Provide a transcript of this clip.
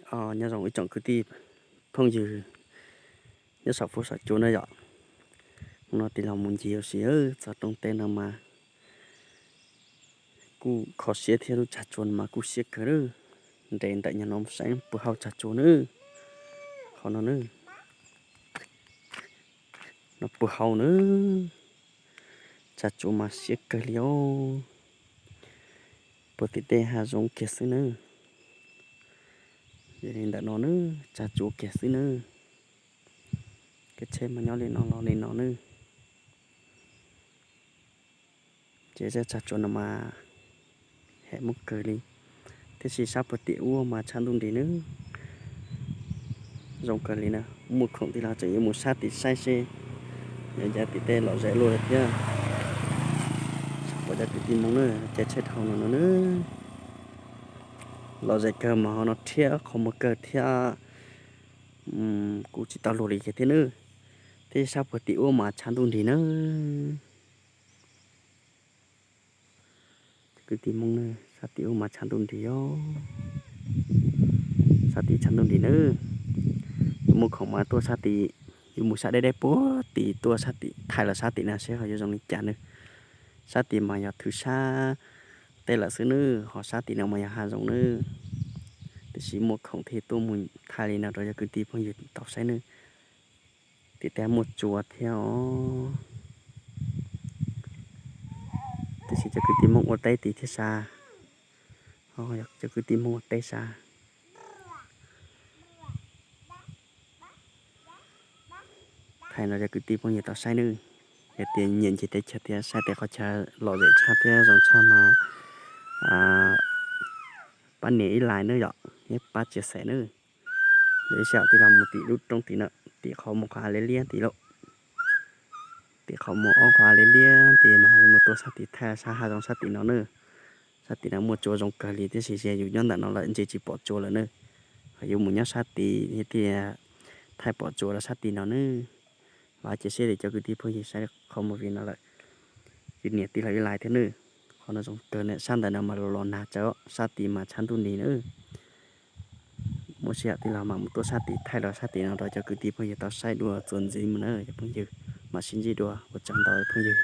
Nyob zoo ib tsoom kwv tij phooj ywg nyob saum fuab saum cua na yom. Hnub no tig los mus ncig ua si txog roob teb no mas kuj kho siab thiab, lub tsag tsua no mas kuj siab kawg lawm. Nres ntawm nyuag no saib puas hau tsag tsua na. Qhov no na, no puas hau na. Tsag tsua mas siab kawg li os. Puag tim tej hav zoov kiag xwb na. Yog li ntawm no na, tsag tsua kiag xwb na. Kev tsheb mas nyob li no los li no na. Ces zaj tsag tsua no mas hem muaj kawg li, tiam sis sab puag tim ub mas tshav ntuj nrig na. Zoo kawg li na, muaj khoom tig los tseem yuav mus sab tim saib seb yog yav tim tej lom zem luaj thiab. Pom cov kwv tij Hmoob na, caij tsheb dhau no no na, lom zem kawg mas ho no rhiab qhov muag kawg thiab. Kuj tsis tau luag li ces thiab na, thiab sab puag tim ub mas tshav ntuj nrig na. Cov kwv tij Hmoob na, sab tim ub mas tshav ntuj nrig os. Sab tim tshav ntuj nrig na. Yuav muaj khoom mas tuaj sab tim, yuav mus sab deb deb puag tim tuaj sab tim, thaij los sab tim no seb ho yuav zoo li cas na. Sab tim mas yog thwv sab teb lawm xwb na, ho sab tim no mas yog hav zoov na. Tiam sis muaj khoom thiaj tuaj mus thaij li no rau cov kwv tij phooj ywg tau saib na. Tim tej muaj tsua thiab os. Tiam sis cov kwv tij Hmoob ua teb tim thiab sab. Cov kwv tij Hmoob ua teb sab. Thaij no cov kwv tij phooj ywg tau saib nawb. Yog tias nyiam ncig teb chaws thiab saib tej qhov chaw lom zem tshaj thiab zoo tshaj mas pab nias ib like nawb yom, thiab pab share nawb. Yog ib sij hawm tig los mus tim lub roob tid na, tim qhov muag qhov av liab liab tid lauj. Tim qhov muag ob qhov av liab liab tid mas yuav mus tuaj sab tid thaij sab hav zoov sab tim no nawb. Sab tim no muaj tsua zoo kawg li, tiam sis yus nyob ntawm no lawm ntshe tsis pom tsua lawm nawb. Ho yuav mus nyob sab tid thiaj thaij pom tsua rau sab tim no nawb. Vam thiab cia siab tias cov kwv tij phooj ywg saib qhov movie no lawm, ces nias tig los ib like thiab nawb. Qhov no zoo kawg na, sab ntawm no mas los los nag tsawv, sab tid mas tshav ntuj nrig nawb. Muaj sij hawm tig los mam mus tuaj sab tid thaij los sab tim no rau cov kwv tij phooj ywg tau saib dua txuas ntxiv mus na cov phooj ywg. Mam sib ntsib dua, ua tsaug ntau phooj ywg.